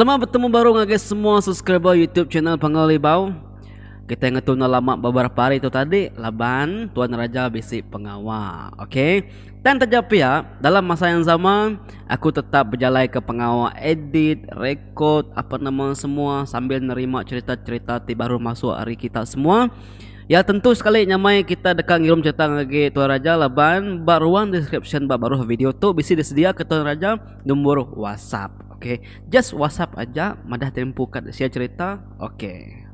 Selamat betemu baru ngagai semua subscriber YouTube channel Panggau Libau. Kitai ngetu enda lama beberapa hari tu tadi laban Tuan Raja bisi pengawa. Okey. Tang taja pia, dalam masa yang sama aku tetap bejalaika pengawa edit, rekod apa nama semua sambil nerima cerita-cerita ti baru masuk ari kita semua. Ya tentu sekali nyamai kita deka ngirum cerita ngagai Tuan Raja laban ba ruang description ba baruh video tu bisi disediaka Tuan Raja nombor WhatsApp. Ok just WhatsApp aja madah tempo ka share cerita. Ok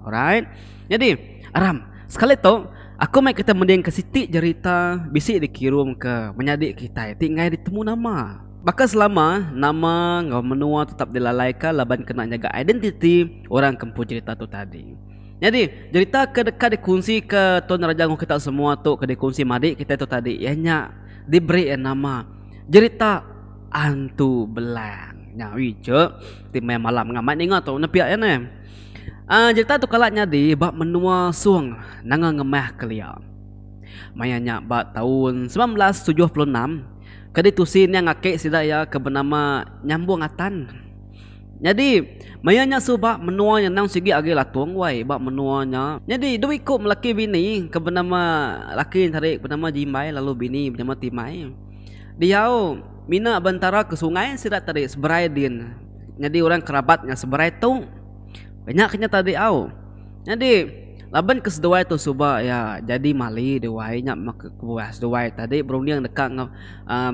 alright. Nyadi aram sekali tu aku mai kita mending ke siti jerita bisi dikirum ke menyadi kitai ti enggai ditemu nama. Baka selama nama enggau menua tetap dilalaika laban kena nyaga identiti orang ke empu jerita tu tadi. Nyadi, jerita ke deka dikunsika Tuan Raja enggau kita semua tu ke dikunsi madi kitai tu tadi iya nya diberi iya nama Jerita Antu Belang. Nya ui che ti maya malam ngamat ninga tu nepiak iya neh. Aaa jerita tu kala nyadi ba menua Song Nanga Ngemah kelia. Maya nya ba taun 1976 ke ditusi niang aki sida iya ke benama Nyambung Atan. Nyadi, maya nya suba menua nya endang sigi agi latung wai ba menua nya. Nyadi, dua iku melaki bini ke benama laki nya tadi benama Jimbai lalu bini benama Timai. Diau mina ba entara ke sungai sida tadi seberai din. Nyadi orang kerabat nya seberai tu. Nya ke nya tadi au. Nyadi, laban ke seduai tu suba iya jadi mali duai nya meh kebuah seduai tadi berunding deka enggau uhh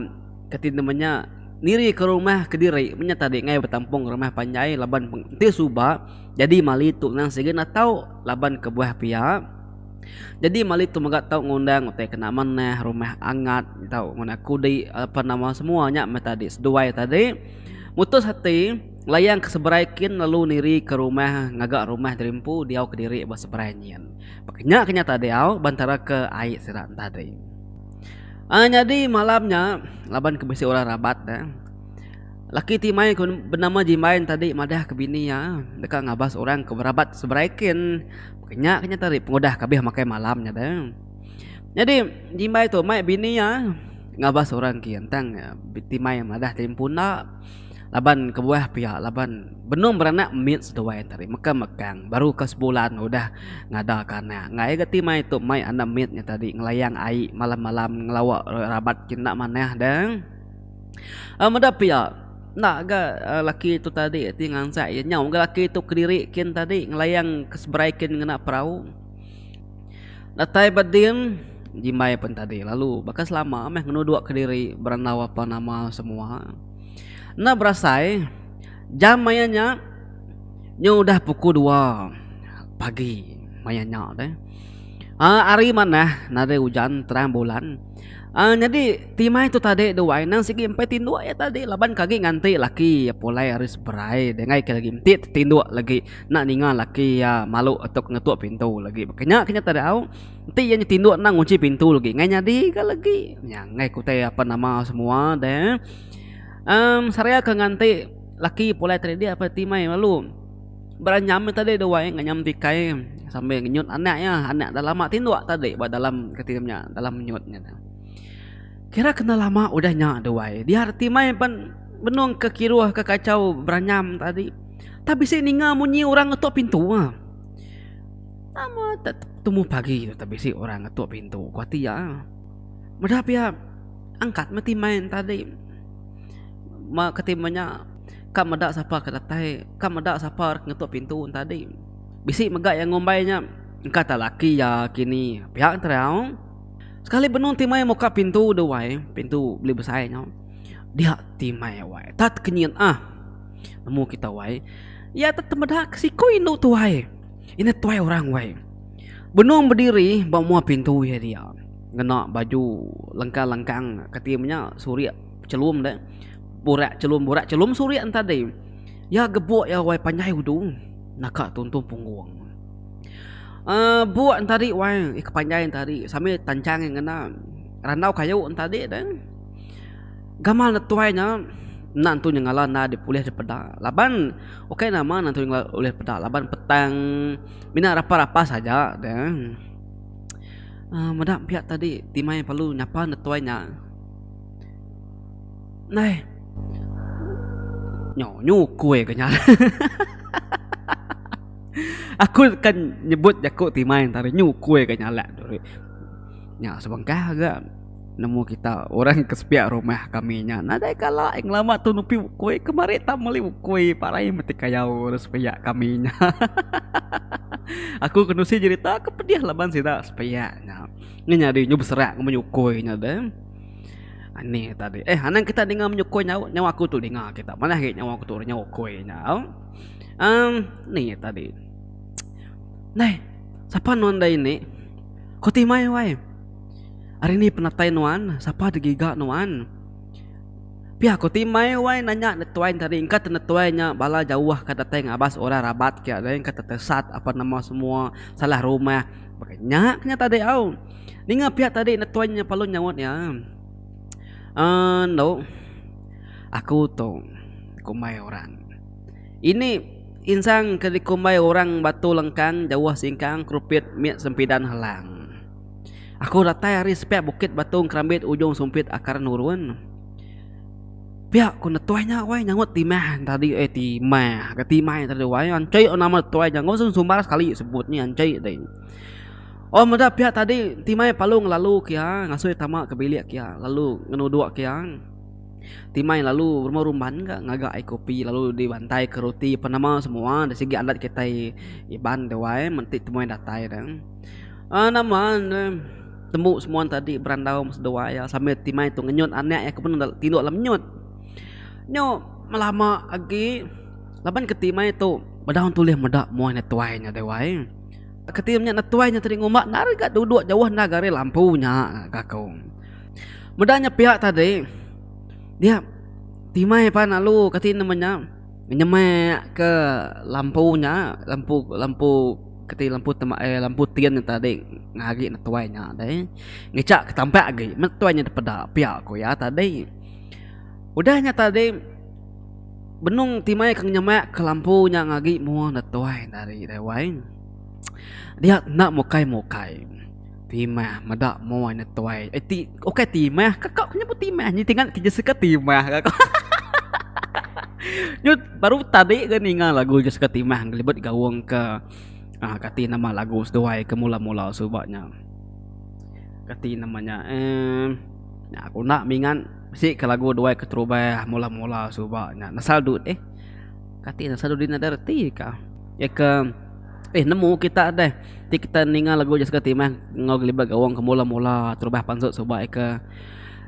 kati nama nya. Niri ke rumah kediri menya tadi ngai betampung rumah panjai laban enti suba jadi mali tu nang sigi enda tau laban kebuah pia. Jadi mali tu mega tau ngundang utai kena manah rumah angat tau nguna kudi apan nama semua nya meh tadi seduai tadi mutus ati ngelayang ke seberai kin lalu niri ke rumah ngaga rumah diri empu diau kediri ba seberai nyin. Baka nya ke nya tadi au bantara ke ai sida tadi. Aaa nyadi malam nya laban ke bisi orang rabat ne laki ti mai ke benama Jimbai ne tadi madah ke bini iya deka ngabas orang ke berabat seberai kin. Nya ke nya tadi pengudah ke abih makai malam nya deh. Nyadi Jimbai tu mai bini iya ngabas orang kin tang ti mai madah ti empu enda. Laban kebuah pia laban benung beranak mit seduai tadi meka mekang baru ka sebulan udah ngada ka anak. Enggai ga ti mai tu mai anak mit nya tadi ngelayang ai malam-malam ngelawa rabat ke enda manah deh. Aaa meda pia enda ga laki tu tadi ti ngansak iya nyau ga laki tu kediri kin tadi ngelayang ke seberai kin ngena perau. Datai ba din jimbai pen tadi lalu baka selama meh ngenuduk kediri berandau apa nama semua. Enda berasai jam maya nya nyu udah pukul dua pagi maya nya deh. Aaa hari manah nadai ujan terang bulan. Aaa nyadi timai tu tadi duai nang sigi empai tinduk iya tadi laban ke agi nganti laki iya pulai ari seberai denggai ke lagi enti tinduk lagi enda ninga laki iya malu atau ke ngetuk pintu lagi. Baka nya ke nya tadi au enti iya tinduk enda ngunchi pintu lagi ngai nyadi ga lagi. Nya ngai ku utai apan nama semua deh. Aaa seraya ke nganti laki pulai tadi dia timai lalu. Beranyam iya tadi duai nganyam tikai sambil ngenyut anak iya. Anak dah lama tinduk tadi ba dalam keti nya dalam nyut nya. Kira kena lama udah nya duai dia reti mai pen benung ke kiruh ke kachau beranyam tadi. Tak bisi ninga munyi orang ngetuk pintu ah. Nama tumu pagi tu tak bisi orang ngetuk pintu ku ati iya. Meda pia angkat meh timai tadi. Ma keti menya ka meda sapa ke datai ka meda sapa ke ngetuk pintu tadi. Bisi mega iya ngumbai nya engka ta laki iya kini pia terau. Sekali benung ti mai muka pintu deh wai pintu beli besai nya dia ti mai wai ta tekenyit ah nemu kita wai iya te temeda ke siku indu tuai ina tuai orang wai. Benung bediri ba mua pintu iya dia ngena baju lengkang lengkang keti menya surik. Chelum deh. Burak chelum burak chelum surik enta deh. Ya gebuk ya wai panjai udu naka tuntung punggung. Aaa buk enta ri wai ke panjai enta ri sambil tanchang ngena randau kayu enta ri deh. Gamal ne tuai nya enda nentu nyengala enda dipulih dipeda laban ukai nama enda nentu ulih peda laban petang mina rapas rapas aja deh. Aaa meda pia tadi timai perlu nyapa ne tuai nya. Nai. Nyo nyukui ga nya. Aku kan nyebut jaku timai entara nyukui ga nyalak diri. Nya sebengkah ga nemu kita orang ke sepiak rumah kami nya nadai kala ngelama tu nupi ukui kemari tau meli ukui parai meti kayau orang sepiak kami nya. Aku ke nusi jerita ke pedih laban sida sepiak nya. Ngi nyadi nyu beserak ngan menyukui nya deh. Anih tadi eh anang kita ninga menyukui nyau nyawa aku tu dinga kita manah agi nyawa aku tu nyawa ukui nya. Um ni tadi. Nai sapa nuan dai ini? Ko Timai wai. Ari ni penatai nuan sapa digiga nuan. Pia ko Timai wai nanya ne tuai tadi engka te ne tuai nya bala jauh ka datai ngabas orang rabat kia deh engka te tesat apan nama semua salah rumah baka nya ke nya tadi au. Ninga pia tadi ne tuai nya perlu nyaut iya. Emm endo aku tu kumbai orang. Ini insang ke dikumbai orang batu lengkang jauh singkang kerupit mit sempidan helang. Aku datai ari sepiak bukit batu ngerambit ujung sumpit akar nurun. Pia ku netuai nya wai nyangut timah tadi eh timah ke timai tadi wai anchei nama netuai nya ngau sumbar sekali sebut ni anchei tadi. Oh meda pia tadi timai palu ngelalu ke iya ngasui tama ke bilik ke iya lalu ngenuduk ke iya. Timai lalu rumah rumban ga ngaga ai kopi lalu dibantai ke roti penama semua sigi adat kitai Iban tu wai menti temuai datai ne. Aaa nama ne tembu semua tadi berandau seduai iya sambil timai tu ngenyut anak iya ke benung tinduk dalam nyut. Nyu melama agi laban ke timai tu bedau tulih meda mua nya tuai nya deh wai. Keti nya tuai nya tadi ngumba enda ga duduk jauh enda ga ari lampu nya ga ku. Meda nya pia tadi dia timai pan lalu keti nama nya nyemak ke lampu nya lampu lampu. Keti lampu tema eh lampu tin nya tadi ngagi ne tuai nya deh. Ngicha ke tampak agi meh tuai nya dipeda pia ku iya tadi. Udah nya tadi benung timai ke nyemak ke lampu nya ngagi mua ne tuai tadi deh wai. Dia enda mukai mukai timah meda mua ne tuai eh ti ukai timah ka kau nyebut timah nyi tingat ke Jessica timah ka kau. Nyut baru tadi ga ninga lagu Jessica Timah ngelibut gaung ke uhh kati nama lagu seduai ke mula mula suba nya. Kati nama nya uhh nya aku enda mingat bisi ke lagu duai keterubah mula mula suba nya nesal du eh kati nesal dudi nadai reti ka. Iya ke eh nemu kita deh ti kita ninga lagu Jessica Timah enggau ngelibut gaung ke mula mula terubah pansut suba iya ke.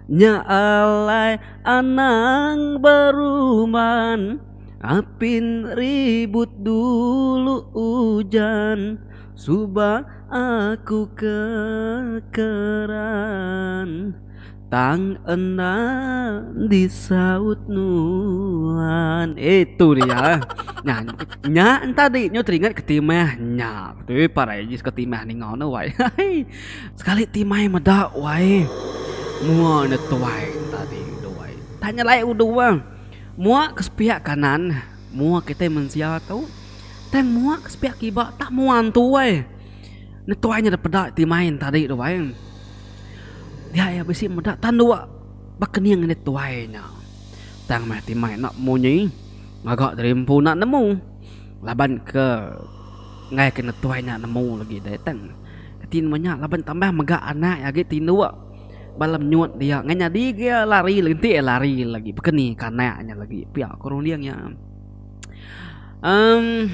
Nya alai anang beruman apin ribut dulu ujan suba aku ke keran tang enda disaut nuan. Itu dia. Nya nya tadi nyu teringat ke timah nya. Tui parai ji suka timah ninga ne wai. Sekali timai meda wai. Mua ne tuai tadi duai. Tak nyelai udu ah. Mua ke sepiak kanan mua kitai mensia tu tang mua ke sepiak kiba tak mua antu ai. Ne tuai nya dep peda timai ne tadi tu wai. Dia iya bisi meda tanduk ba kening ne tuai nya. Tang meh timai enda munyi ngaga diri empu enda nemu. Laban ke enggai ke netuai nya nemu lagi deh tang. Keti nemu nya laban tambah mega anak iya agi tinduk ba nyut dia ngan nyadi ge iya lari lagi enti iya lari lagi baka ni ke anak nya lagi pia ku runding iya. Emm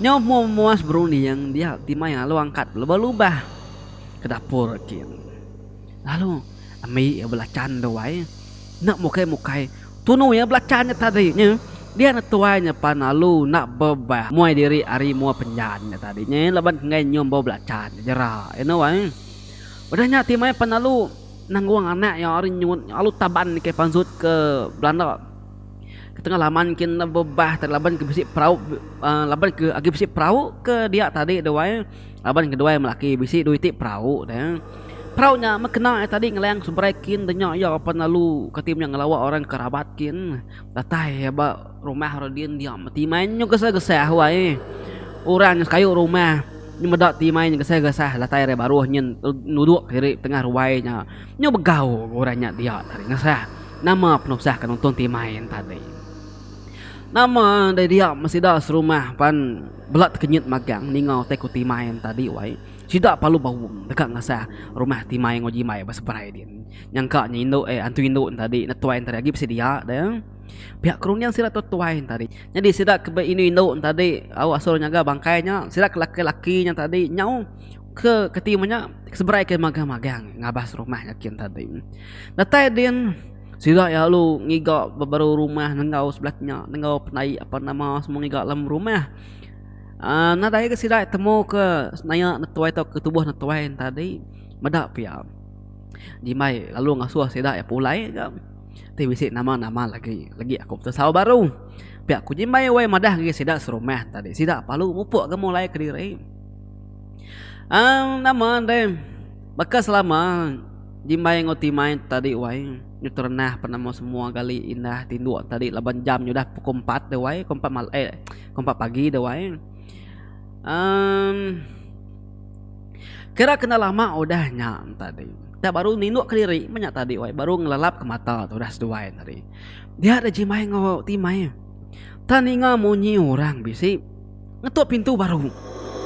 nyau muas berunding dia ti maya lalu angkat lubah lubah ke dapur kin. Lalu ambi iya belacan tu ai. Enda mukai mukai tunu iya belacan nya tadi nya. Dia ne tuai nya pan lalu enda bebah muai diri ari mua penjan nya tadi nya laban enggai nyium bau belacan jera iya ne wai. Udah nya ti mai pan lalu nanggung anak iya ari nyut lalu taban ke pansut ke belanda. Ke tengah laman kin enda bebah tadi laban ke bisi perau uhh laban ke agi bisi perau ke dia tadi tu wai. Laban keduai melaki bisi dua iti perau deh. Perau nya meh kena iya tadi ngelang seberai kin da nya iya pan lalu kati menya ngelawa orang ke rabat kin. Datai iya ba rumah orang din dia meh timai nyu gesah gesah wai. Orang nya sekayu rumah nyu meda timai nya gesah gesah datai ari baruh nyin nuduk diri tengah ruai nya. Nyu begau orang nya dia tadi ngesah nama penusah ke nuntung timai tadi. Nama deh dia sida serumah pan bela tekenyit magang ninga utai ku Timai tadi wai. Sida parlu baum deka ngasah rumah Timai enggau Jimai ba seberai din. Nyangka nya indu eh antu indu tadi ne tuai tadi agi bisi dia deh. Pia ke runding sida tu tuai tadi. Nyadi sida ke beindu-indu tadi au asuh nyaga bangkai nya sida ke laki-laki nya tadi nyau ke keti meh nya seberai ke magang-magang ngabas rumah nya kin tadi. Datai din. Sida iya lalu ngiga ba baru rumah nenggau sebelah nya nenggau pendai apan nama semua ngiga dalam rumah uhh nadai ga sida temu ke senaya ne tuai tauka tubuh ne tuai ne tadi meda pia. Jimbai lalu ngasuh sida iya pulai ga ti bisi nama nama lagi lagi aku betesau baru. Pia ku Jimbai wai madah ngagai sida serumah tadi sida parlu mupuk ga mulai kediri. Uhh nama deh baka selama. Jimbai enggau Timai tadi wai nyu terenah penemu semua gali indah tinduk tadi laban jam nyudah pukul empat deh wai pukul empat malam eh pukul empat pagi deh wai emm kira kena lama udah nya tadi tak baru ninduk kediri meh nya tadi wai baru ngelelap ke mata tudah seduai tadi dia deh Jimbai enggau Timai tan ninga munyi orang bisi ngetuk pintu baru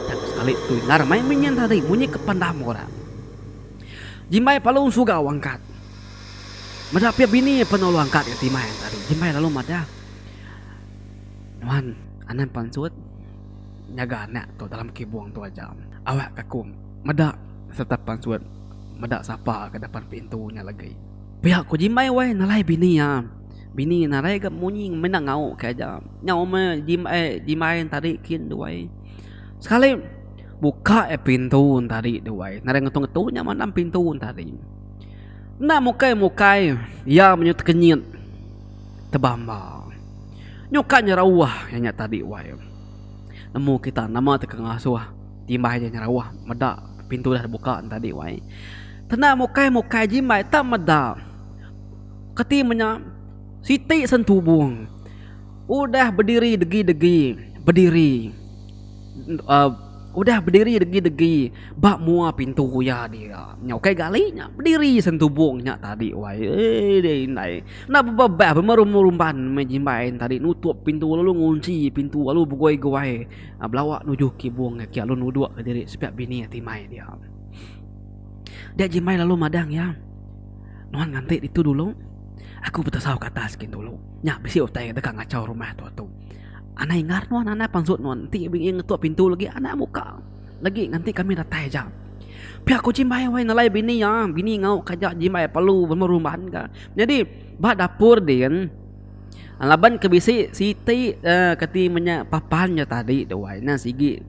tang sekali tu ingar mai meh nyin tadi munyi ke pendam orang. Jimbai palu sugau angkat. Meda pia bini iya pen lalu angkat ga timai tadi. Jimbai lalu madah, Nuan anang pansut nyaga anak tu dalam kibung tu aja. Awak ka aku meda sereta pansut meda sapa ka depan pintu nya lagi. Pia ku Jimbai weh nalai bini iya. Bini iya nadai ga munyi menda ngau ke aja. Nyau meh Jimbai Jimbai tadi kin duai. Sekali. Buka iya pintu entadi tu ai. Nadai ngetu-ngetu nya mandam pintu entadi. Enda mukai-mukai iya menyau tekenyit tebamba. Nyuka nyerauh iya nya tadi wai. Nemu kita nama teka ngasuh jimbai iya nyerauh meda pintu dah dibuka entadi wai. Tenda mukai-mukai jimbai tak meda keti menya siti sentubung udah bediri degi-degi bediri. Udah bediri degi-degi ba mua pintu iya dia. Nya ukai gali nya bediri sentubung nya tadi wai. Eii deh indai. Enda bebebah bemerumban meh jimbai ne tadi nutup pintu lalu ngunchi pintu lalu begoi-goi belawa nuju kibung agi lalu nuduk ka diri sepiak bini ati mai dia. Dia jimbai lalu madang iya, Nuan nganti ditu dulu. Aku betesau ke atas gin dulu. Nya bisi utai deka ngachau rumah tu atu. Anai ingar nuan anai pansut nuan enti iya ngetuk pintu lagi anai muka lagi nganti kami datai aja. Pia ku Jimbai wai nelai bini iya bini ngau ka aja Jimbai perlu berumban ka. Nyadi ba dapur din laban ke bisi siti uhh keti menya papan nya tadi tu wai nya sigi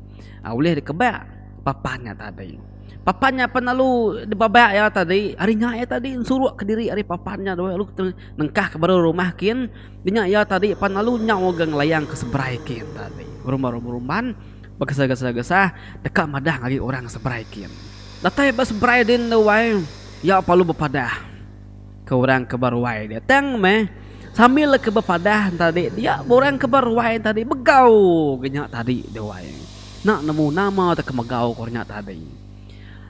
ulih dikebak papan nya tadi. Papan nya pan lalu dibabak iya tadi ari nya iya tadi ensuruk kediri ari papan nya lalu nengkah ke baru rumah kin. Nya iya tadi pan lalu nyau ga ngelayang ke seberai kin tadi. Berumban-rumban begesah-gesah deka madah ngagai orang seberai kin. Datai ba seberai din tu wai, iya perlu bepadah ke orang ke ba ruai dia. Tang meh sambil ke bepadah tadi dia orang ke ba ruai tadi begau ga nya tadi tu wai. Enda nemu nama te ke megau ke orang nya tadi.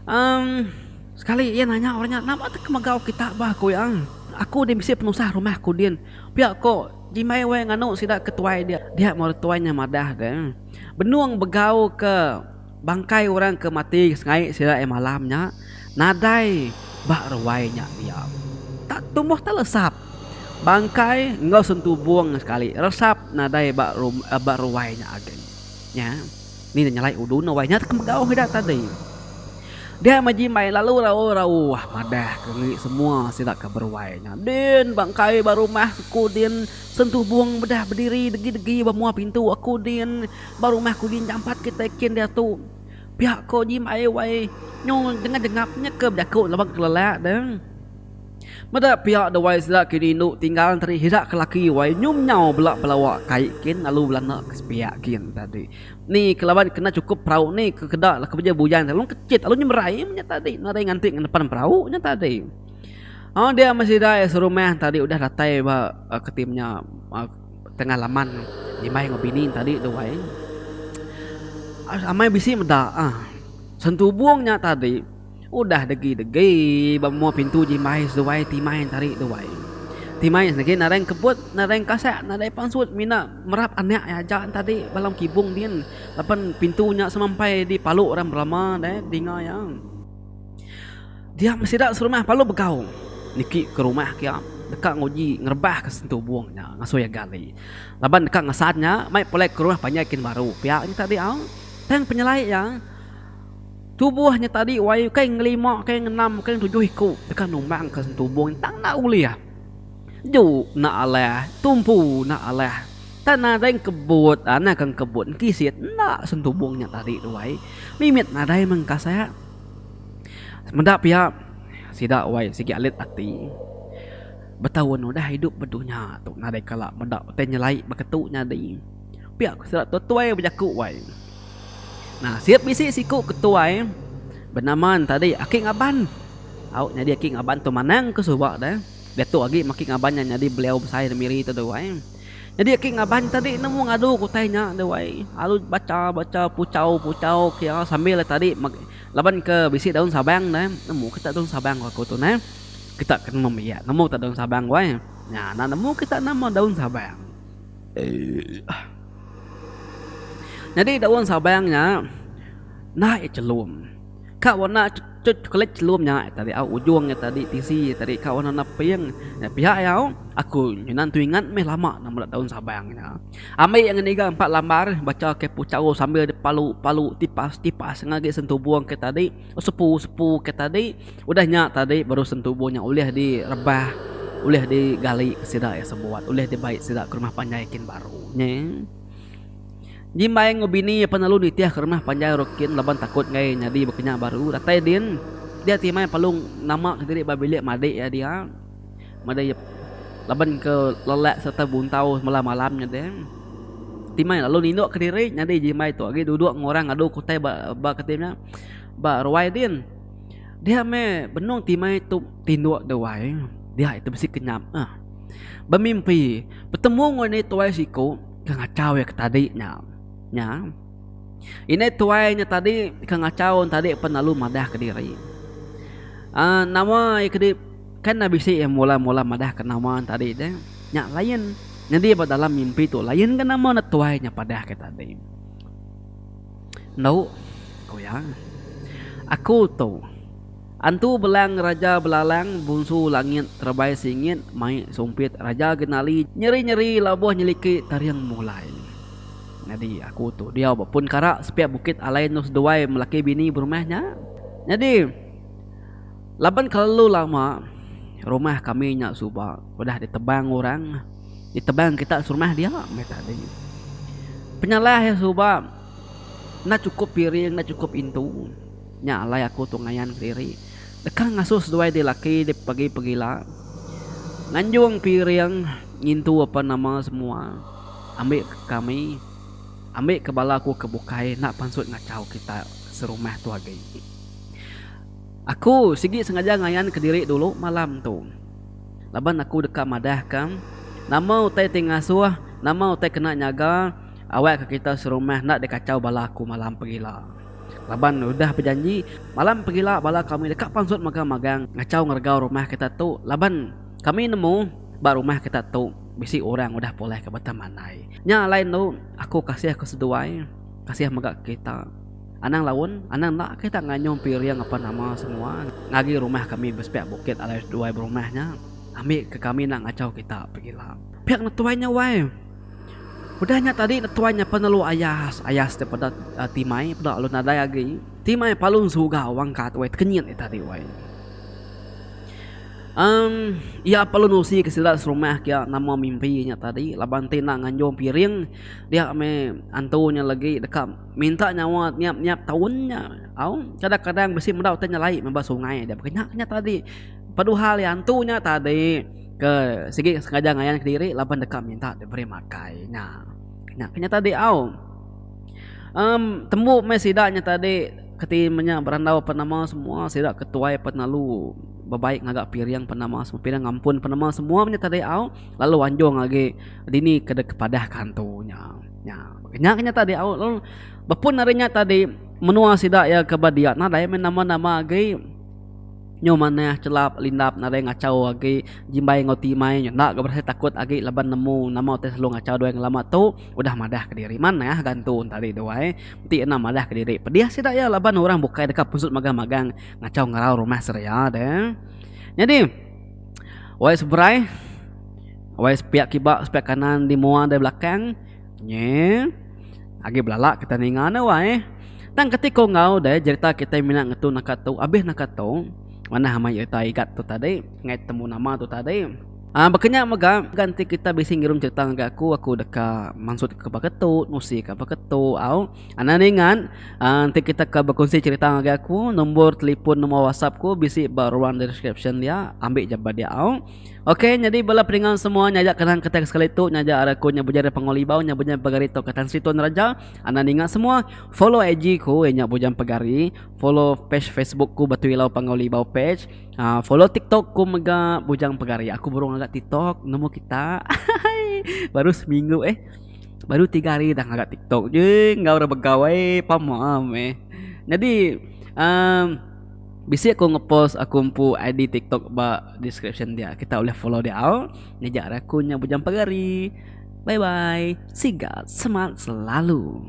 Emm sekali iya nanya orang nya nama te ke megau kita bah ku iya. Aku din bisi penusah rumah ku din. Pia ko Jimbai wai nganu sida ke tuai dia. Dia meh orang tuai nya madah ke benung begau ke bangkai orang ke mati sengai sida iya malam nya nadai ba ruai nya dia. Tak tumbuh tak lesap bangkai enggau sentubung sekali resap nadai ba ba ruai nya agi. Nya. Ni ne nyelai udu ne wai nya ke megau sida tadi. Dia meh jimbai lalu rauh-rauh madah ke ngi semua sida ke beruai nya. Din bangkai ba rumah aku din sentubung bedah bediri degi-degi ba mua pintu aku din ba rumah aku din jampat kitai kin diatu. Pia ko jimbai wai nyu jengap-jengap nya ke bejaku laban ke lelak deh. Meda pia dewai sida ke indu tinggal tadi sida ke laki wai nyum nyau bela belawa kai kin lalu belanda ke sepiak kin tadi. Ni ke laban kena chukup perau ni ke keda ke beja bujang lalu kechit lalu nyemerai meh nya tadi nadai nganti ngenepan perau nya tadi. Aaa dia meh sida serumah tadi udah datai ba keti menya tengah laman jimbai enggau bini tadi tu wai. Amai bisi meda aaa sentubung nya tadi. Udah degi-degi ba mua pintu jimbai seduai timai tari duai. Timai sigi nadai engkebut, nadai engkasak, nadai pansut mina merap anak iya aja tadi balam kibung din laban pintu nya semampai dipalu orang belama deh dinga iya. Dia meh sida serumah palu begau niki ke rumah kia deka nguji ngerebah ke sentubung nya ngasuh iya gali. Laban deka ngesan nya mai pulai ke rumah panjai kin baru pia nya tadi au. Tang penyelai iya tubuh nya tadi wai ukai ngelima ukai ngenam ukai ngetujuh iku deka numbang ke sentubung tang enda ulih. Ju enda alah tumpu enda alah tang nadai engkebut anang ke engkebut engkisit enda sentubung nya tadi tu wai. Mimit nadai meh engkasak. Meda pia sida wai sigi alit ati. Betaun udah idup ba dunya tu nadai kala meda utai nyelai baka tu nyadi. Pia ku sida tuai bejaku wai. Nasib bisi siku ketuai benama ne tadi Aki Ngaban. Au nyadi Aki Ngaban tu manang ke suba deh. Diatu agi meh Aki Ngaban nya nyadi beliau besai da Miri tu wai. Nyadi Aki Ngaban tadi nemu ngadu ke utai nya deh wai. Lalu bacha bacha puchau puchau ke iya sambil tadi Laban ke bisi daun sabang ne, nemu kita daun sabang ku aku tu neh. Kita ke nemu iya, nemu kita daun sabang wai. Nya enda nemu kita nama daun sabang. Nyadi daun sabang nya enda iya chelum. Ka warna chocolate chelum nya tadi au ujung iya tadi tisi iya tadi ka warna pink. Nya pia iya au aku nyunan tu ingat meh lama ne meda daun sabang nya. Ambi iya ngeniga empat lambar bacha ke puchau sambil dipalu palu tipas tipas ngagi sentubung ke tadi sepu sepu ke tadi udah nya tadi baru sentubung nya ulih direbah ulih digali ke sida iya sebuat ulih dibai sida ke rumah panjai kin baru nyi. Jimbai enggau bini iya pan lalu nitih ke rumah panjai Rokin laban takut enggai nyadi baka nya baru datai din dia ti mai palung nama kediri ba bilik madik iya dia. Madai iya laban ke lelak sereta buntau semalam malam nya deh. Timai lalu ninduk kediri nyadi Jimbai tu agi duduk enggau orang ngadu ke utai ba ba keti nya ba ruai din. Dia meh benung Timai tu tinduk deh wai dia iti bisi kenyap ah. Bemimpi betemu enggau indai tuai siku. Ke ngachau iya ke tadi nya. Nya. Indai tuai nya tadi ke ngachau tadi pen lalu madah kediri. Aaa nama iya kedi kan enda bisi iya mula mula madah ke nama tadi deh. Nya lain. Nyadi ba dalam mimpi tu lain ga nama ne tuai nya padah ke tadi. Endu, ku iya. Aku tu. Antu belang raja belalang bunsu langit terebai singit mai sumpit raja genali nyeri-nyeri labuh nyeliki taring mulai. Nyadi aku tu diau ba pun kara sepiak bukit alai endur seduai melaki bini berumah nya. Nyadi laban kelalu lama rumah kami nya suba udah ditebang orang ditebang kita serumah dia meh tadi. Penyalah iya suba enda chukup piring enda chukup intu. Nya alai aku tu ngayan kediri deka ngasuh seduai di laki di pagi pegila nganjung piring ngintu apan nama semua ambi ke kami ambi ke bala aku ke bukai enda pansut ngachau kita serumah tu agi. Aku sigi sengaja ngayan kediri dulu malam tu laban aku deka madahka nama utai ti ngasuh nama utai kena nyaga awakka kita serumah enda dikachau bala aku malam pegila. Laban udah bejanji, malam pegila bala kami deka pansut magang-magang ngachau ngeregau rumah kita tu laban kami nemu ba rumah kita tu bisi orang udah pulai ke Batang Mandai. Nya alai endu, aku kasih ke seduai, kasih mega ke kita. Anang laun, anang enda kita nganyung piring apan nama semua ngagi rumah kami ba sepiak bukit alai seduai berumah nya. Ambi ke kami enda ngachau kita pegila. Pia kena tuai nya wai. Udah nya tadi ne tuai nya penelu ayas ayas daripada timai peda lalu nadai agi. Timai palun sugau angkat wai tekenyit iya tadi wai. Emm iya perlu nusi ke sida serumah kia nama mimpi nya tadi laban ti enda nganjung piring dia meh antu nya legi deka minta nyawa niap niap taun nya au kadang kadang bisi meda utai nyelai meh ba sungai dia baka nya nya tadi. Paduhal iya antu nya tadi. Ke sigi sengaja ngayan kediri laban deka minta diberi makai nya. Nya ke nya tadi au. Em tembu meh sida nya tadi keti menya berandau penama semua sida ke tuai penalu bebaik ngaga piring penama semua piring ngampun penama semua menya tadi au lalu anjung agi dini ke deka padah ke antu nya. Nya nya ke nya tadi au lalu bepun ari nya tadi menua sida iya ke ba dia nadai meh nama-nama agi. Nyu manah chelap lindap nadai ngachau agi jimbai enggau timai nya enda ga berasai takut agi laban nemu nama utai selalu ngachau duai ngelama tu udah madah kediri manah ga entu tadi duai enti enda madah kediri pedih sida iya laban orang bukai deka punsut magang-magang ngachau ngerau rumah seria deh. Nyadi wai seberai wai sepiak kiba sepiak kanan di mua di belakang Nyi. Agi belala kita ninga ne wai. Tang keti ko enggau deh jerita kitai mina ngetu naka tu abih naka tu. Manah amai jerita igat tu tadi ngai temu nama tu tadi. Aaa baka nya mega ga enti kita bisi ngirum cerita ngagai aku aku deka mansut ke baka tu nusi ka baka tu au. Anang ingat aaa enti kita ka bekunsi cerita ngagai aku nombor telefon nombor whatsapp ku bisi ba ruang description dia ambi ja ba dia au. Ok nyadi bala peninga semua nya aja kenang kitai ke sekali tu nya aja ari aku nya bujang ari Panggau Libau nya bujang pegari tauka Tan Sri Tuan Raja anda ninga semua follow IG ku iya nya bujang pegari follow page Facebook ku Batu Ilau Panggau Libau page uhh follow TikTok ku mega bujang pegari aku baru ngaga TikTok nemu kita hahaii baru seminggu eh baru tiga hari dah ngaga TikTok je enggau orang begawai pama meh nyadi uhh. Bisi aku ngepost aku empu ID tiktok ba description dia kita ulih follow dia au. Ngeja ari aku nya Bujang Pegari. Bye bye. Sigat semangat selalu.